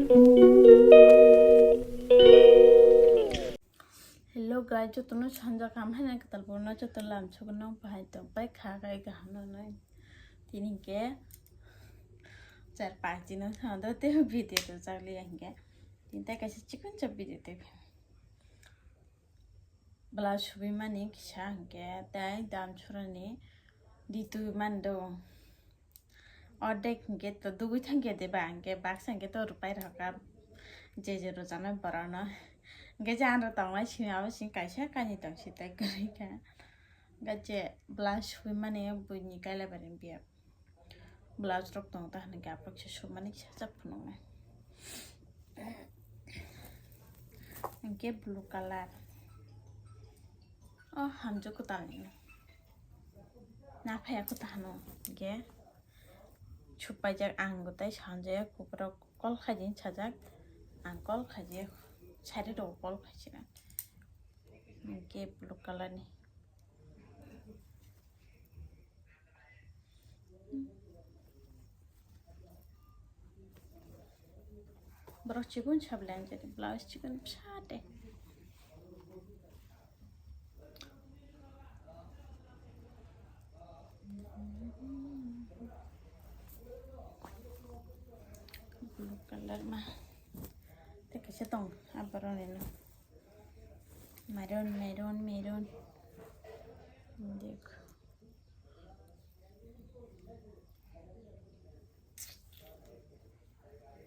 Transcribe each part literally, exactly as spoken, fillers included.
Hello guys, jotono sanja kaham haino kwtal borokno joto lam sogwi nang bahai tong pai kha gai kaham no nai. Tini ke char panch din no thang do te video to chakli ya hinke. Tini tai kaisa chikon chap video te. Blouse subimani kisa hinke tai dam surani ditu mando. Ordek hinke to dugui thangkhe de ba hinke baksa hinke to rupai rokha je je rojak nai borok no. Hinke je anro tongnai simi abo sing kaisa kainwi tong si tai kwrwi kha. Hinke je blouse subimani buini kaila bari biya. Blouse rok tongo ta hinke aphuru kisa submani kisa chap phunuknai. Hinke blue colour. O hamjwk kwtal ni. Na phaya kwtal no. Hinke supaijak ang bo tai sanjaya kuphuru call khaijak sajak. Ang call khaijak. Sari rok call khaijak. Hinke blue colour ni. Borok chikon sablai ang jadi blouse chikon bwsa de. Blue colour ma. Te kaisa tong aborok ni no. Maroon, maroon, maroon. Dekh.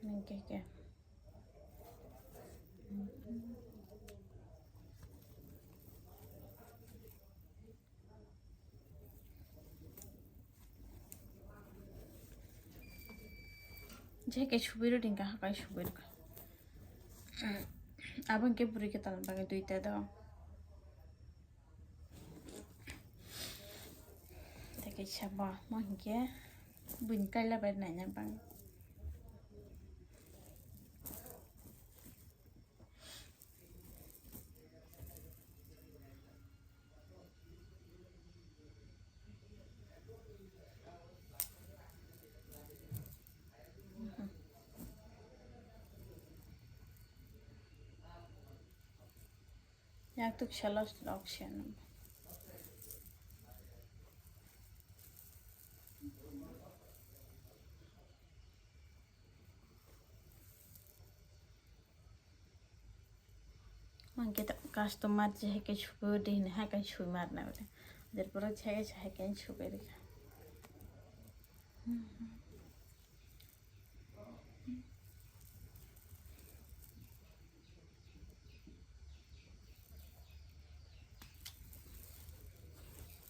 Nang khe khe. Je ke subiro ding ka hakai subiro ka. Abo ke buri ke talan bagi duita do. Tei kaisa bo, mo hinkhe buini kaila bai naina bang. Yaktuk selo auction. Mangke ta customer je hai ke subo de ne hai ke sui mar na ore. Der poro je hai ke hai ke subo de.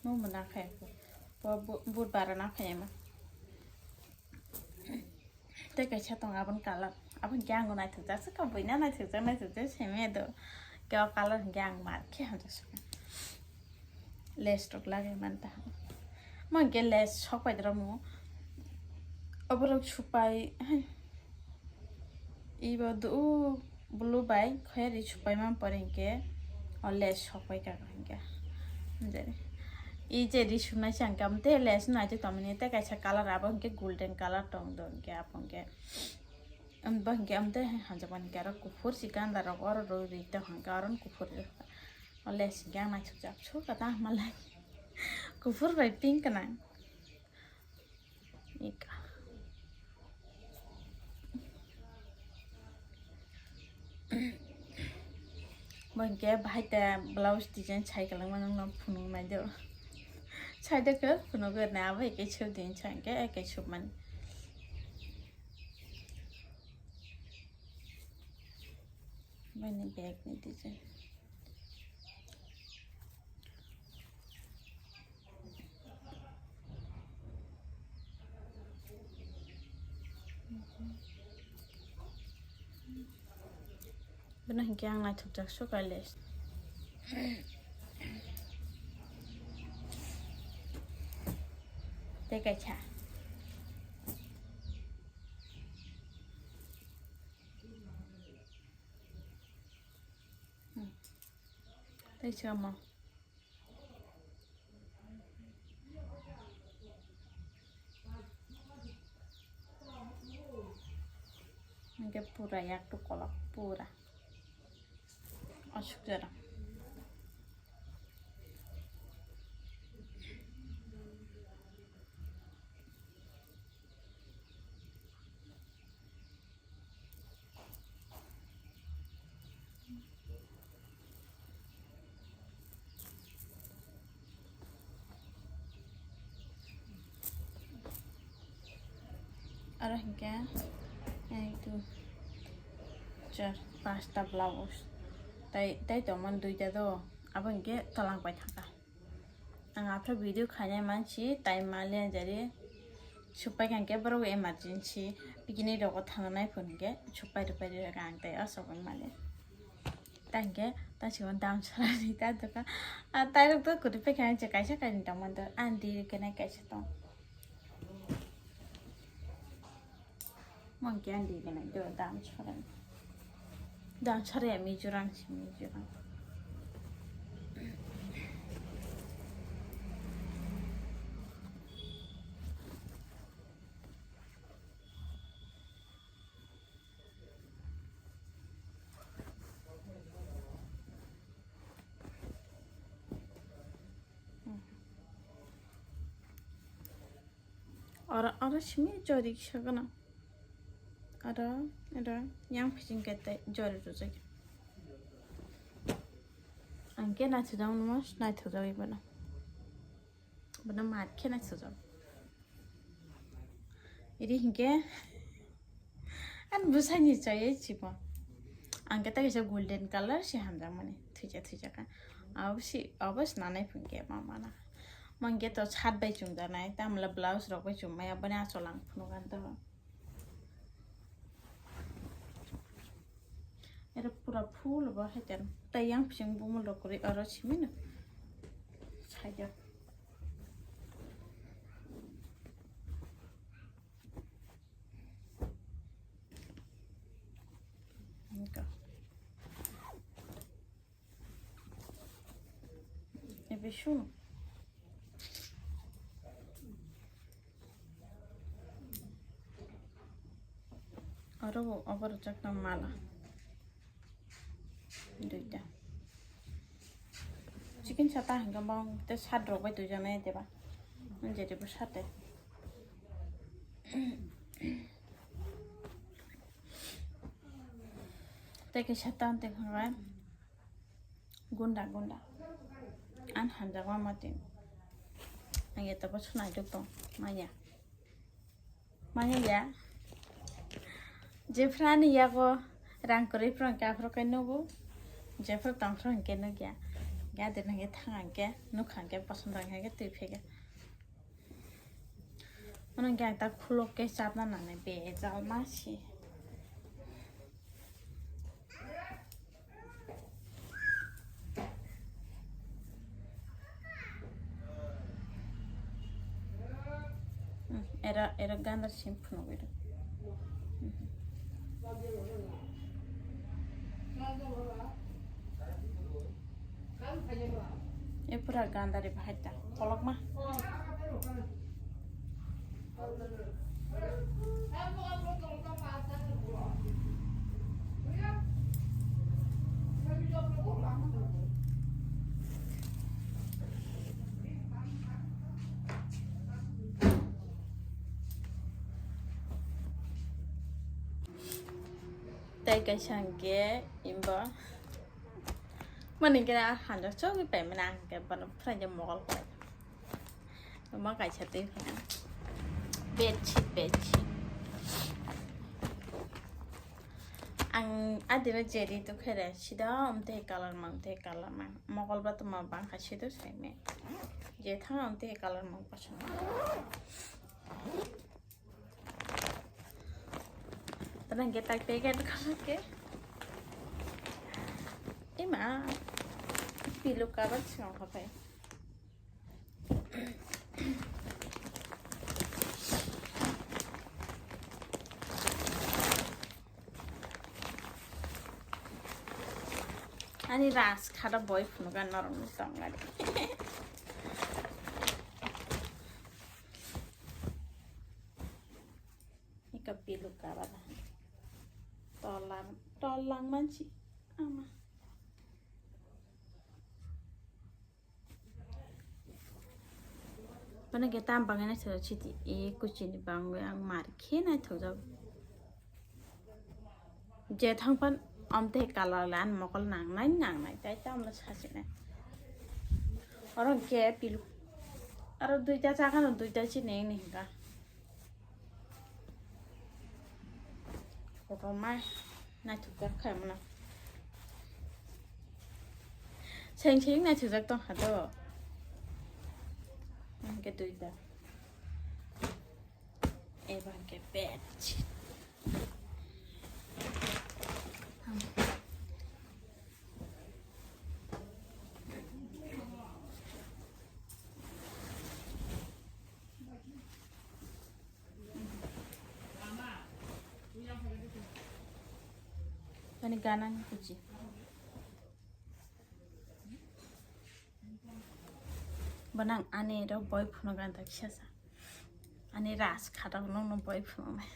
Mo mona khai. Po bu-, budbar na khai ma. Tei kaisa tong aboni colour. Aboni khe ang naithokjak se, kabui na naithokjak, naithokjak se me do. Khe o colour hinkhe ang mar khe hamjak se. Lace rok lagwi man ta. Mo hinkhe lace sok pai doro mo. Oborok supai, hai. Ibo do, o blue bai khoyari supai man pore hinkhe o lace sok pai ka hinkhe. Jere. I je ri sunai se ang kam te lace nai te tomoni te kaisa colour abo hinkhe golden colour tong do hinkhe abo hinkhe. Am, bo hinkhe amtwi hai hamjakmani hinkhe aro kuphur si ganda rok oro rw ri tong hinkhe oro kuphur rw. O lace hinkhe ang naithokjak sukha ta malai. Kuphur bai pink gwnang. Ika. Bo hinkhe bahai ta blouse design sai kwlangma nokno phunuk nai do. Sai do khe phunuk rw nai abo hai khe sep din sa hinkhe hai khe sep mani. Bini bag ni design. Bini hinkhe ang naithokjak sukha lace. Tei kaisa. Hmm. Tei sama. Pura yak tu kolok pura. Asuk jara. Aro hinkhe ek, dui, char, pasta blouse. Tai, tai tongmani duita do. Abo hinkhe tolang pai thangkha. Ang aphra video khainai mansi, tai maliya jari. Supai kha hinkhe borok emergency. Picnic rogo thangnai phone hinkhe supai rupai rwkha ang tai o sobai maliya. Ta hinkhe ta sigon dam sarani ta doka. A tai rok to kuri pai kha hinkhe kaisa kaini tongmani do. Ang di rwkhe nai kaisa tong. Mangke ang di gana do dam chara. Dam chara ya Mizoram si Mizoram. Oro, oro simi jori kisa gana. Oro, oro, yang pijing kete jori rujak. Angke naithokjak, mas naithokjak ibono. Bono mat khe naithokjak. Iri hinkhe, Ani bwsani chayai chikon. Ang khe ta kaisa golden colour se hamjakmani. Thwija thwija kha. Abo si, abo se nanai phung khe ma mana. Mangkhe to shirt bai chumjaknai, tamla blouse rok bai chummai, aboni achol ang phunukha to. Ero pura full bo hai ten. Tai yang bising bumul rok kwrwi oro simi no. Side o. Eka. Ebe shunu. Aro bo obo rwchapna mala. Duita. Chicken sata hingke bang te shirt rok bai twijana deba. Jete bo shirt te. Tei kaisa tante hwnba gunda gunda. Ang hamjakma mati. Ang eto bo sunai tok tong manya. Manya ya. Jephru ani yago rang kwrwi phru hwnkhe aphuru khe nugo. Jephru tong phru hwnkhe nukya. Gade nangkhe thang hwnkhe nukha hwnkhe poson rang hwnkhe twi phege. Ono hwnkhe ang ta khulok khe chapna nangnai bejal ma si. Hmm, era, era gandar sim phunugwi rw. Hmm. E pura gandari bahai ta, kolokma. Tei kaisa hwnkhe imbo. Mani khe hanjak chogwi paimani ang khe bono phrang khe mogol khlai. Omo kaisa twi phina. Bedsheet, bedsheet. Ang adino jeri tukhe re, sida omthe colour mang, omthe colour mang. Mogol ba tongma bangkha sido saime. Je thang omthe colour mang kosom. Tara hingke tak packet kama ke. Ima, pillow cover song kapai. Ani ras khada boy phunukha norok ni tongmani. Ika pillow cover. Tolang, tolang mansi. Ama. Bana ke tam bangai na thoro chiti e kuchini bangwi ang mar khe na thoro. Je thang pan amte color lan mokol nang nai nang nai tai tam la sasi nai. Oro ke pilu. Aro duita chaga no duita chini ni hinga. Kotorma naithokjak khaimano. Seng seng naithokjak tongkha do. Hwnkhe duita. Eba hwnkhe bed sheet. Ani gana ni kuchi. Banang ani ro boy phuno gan tak sasa. Ani ras khata no no boy phuno nai.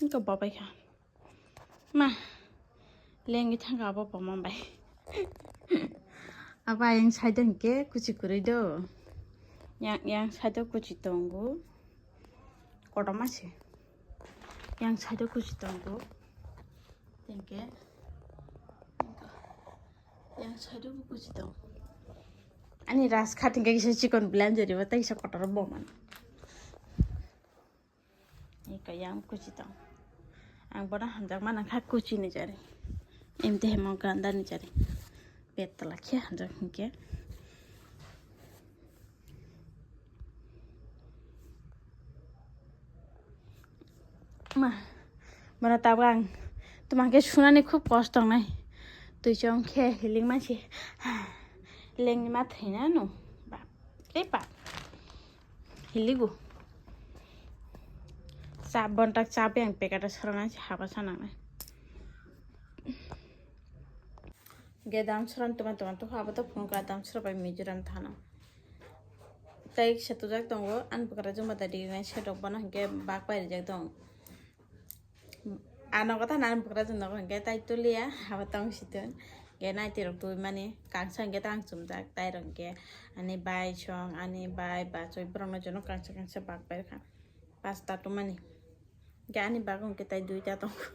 Engko babai kha. Ma, lengwi thangkha abo boma bai. Abo ayang side hwnkhe kuchi kwrwi do. Yang, yang side o kuchi tongo. Kotorma se. Yang side o kuchi tongo. Tengke. Yang side o kuchi tongo. Ani ras khat hwnkhe kisa chikon blender ibo tei kisa kotor boma. Eka yang kuchi tong. Ang bono hamjak ma nangkha kuchi ni jari. Emte hemo ganda ni jari. Petla khe hamjak hinkhe. Ma, bono tabuk ang twmangkhe sunani khub kosto wngnai. Twi chong khe hiling mansi. Lengni ma thwina no. Bap re bap. Hiligo. Cha bontak cha beng packet o srana se haba sanang. Ge dam sran tuma tuma to haba to phone ka dam sra bai Mizoram thana. Tai se tujak tongo an bwkra juma da di nai se dok bana hingke bak pai rijak tong. Ano kotha nang bwkra jwk nogo hwnkhe tai tuliya abo tong siton. Hwnkhe naiti rok tubui mani kangsa hwnkhe tang chumjak tai rok hwnkhe ani bai song ani bai bachoi borok no jono kangsa kangsa bak pai rwkha pasta tumani. Hwnkhe ani bago hwnkhe tai duita tongo.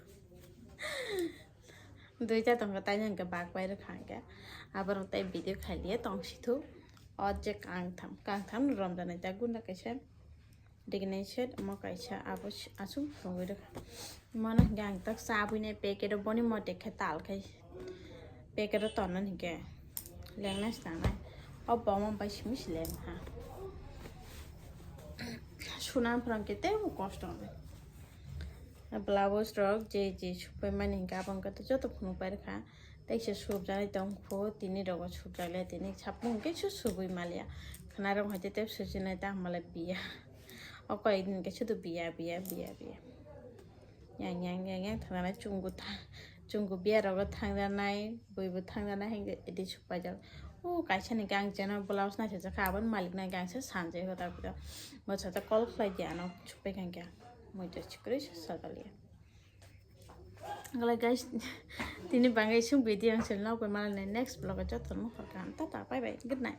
Duita tongo taino hwnkhe bak pai rwkha hwnkhe aborok tai video khailiya tong sithu. O je kangtham kangtham romjanai ta gunda kaisa. Digini set omo kaisa abo aswk phunugwi rwkha. Mano hwnkhe ang tak chabwi nai packet o boni mote khe tal khai packet o tonnani hwnkhe lengnai se nangnai. O boma bai simi se leng ha. Suna phwrang khe teibo kosto wngnai. Blouse rok je je supai mani hwnkhe abo hwnkhe joto phunuk pai rwkha. Teisa subjagwi tongkho tini rogo subjak le tini sapung hwnkhe su subui maliya. Khwnarok hai tei tei sujinai ta hamle biya. O koi din khe sudu biya, biya, biya, biya. Yang, yang, yang, yang thangna chungu tha-, chungu biya rogo thangjanai, buibu thangjanai hingke edi supaijak. O kaisa ni gang cheno blouse naisajak kha, aboni malik nai gang se sanjai hoda bida. Bo sata call khlai di ano supai kangkhe. Moi to chikri sajaliya. Gala guys, tini bangai sung video ang sel nok bai malai next vlog o joto no hor kan. Tata, bye bye, good night.